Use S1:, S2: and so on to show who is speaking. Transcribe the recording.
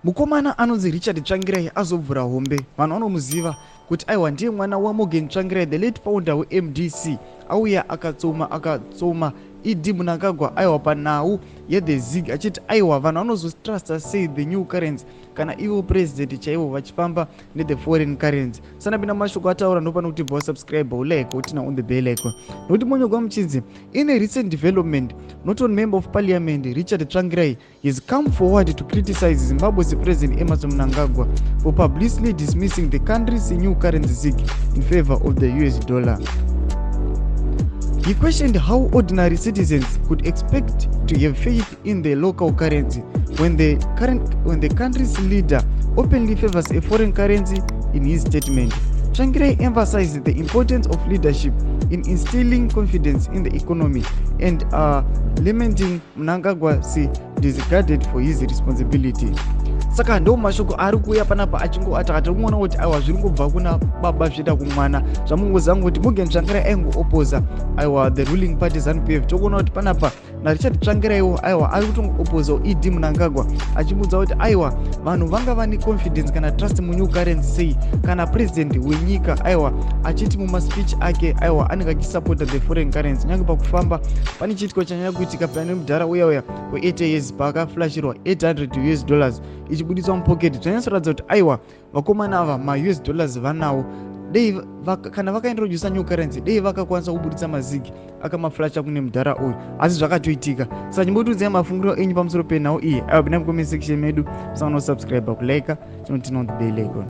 S1: Mukomana anonzi Richard Tsvangirai azovhura hombe. Vanhu vanomuziva kuti aiwa ndiye mwana waMorgan Tsvangirai, the late founder weMDC. Auya akatsoma akatsoma ED Mnangagwa aiwa panhau yethe ZiG, achiti aiwa vanhu vanozotrusta sei the new currency kana ivo president chaivo vachifamba nethe foreign currency. Sanapinda mashoko ataura, ndopano kuti bva subscribe, ulike, uturn on the bell icon, nokuti monyogwa muchinzi, "In a recent development, Norton Member of Parliament Richard Tsvangirai has come forward to criticize Zimbabwe's President Emmerson Mnangagwa for publicly dismissing the country's new currency ZiG in favor of the US dollar. He questioned how ordinary citizens could expect to have faith in the local currency when the country's leader openly favors a foreign currency in his statement. Tsvangirai emphasized the importance of leadership in instilling confidence in the economy and lamenting Mnangagwa's disregard for his responsibility." Saka ndo mashoko ari kuuya panapa achingoataka. Tiri kuona kuti aiwa zviri ngobva kuna baba zvichienda kumwana. Zvamungoziva kuti Morgan Tsvangirai aingoopposa aiwa the ruling party ZANU PF. Tokuona kuti panapa naRichard Tsvangiraiwo aiwa ari kutongoopposawo ED Mnangagwa, achimudza kuti aiwa vanhu vanga vane confidence kana trust munew currency sei kana president wenyika aiwa achiti mumaspeech ake aiwa anenge achisupporta the foreign currency. Nyange pakufamba pane chiitiko chanyanya kuitika pane mudhara uya uya we80 years, paakaflashirwa 800 US dollars ichibudiswa mupocket, zvanyatsoratidza kuti aiwa vakomana ava maUS dollars vanawo. Dei kana vakaintrodusa new currency, dei vakakwanisa kubudisa maZiG akamaflasha kune mudhara uyu, asi zvakatoitika. Saka chimbotiudzai mafungiro enyu pamusoro penhau iyi. Aiwa, pinda mucomment section medu, musaona kusubscribe, kulike, chinoturn on the bell icon.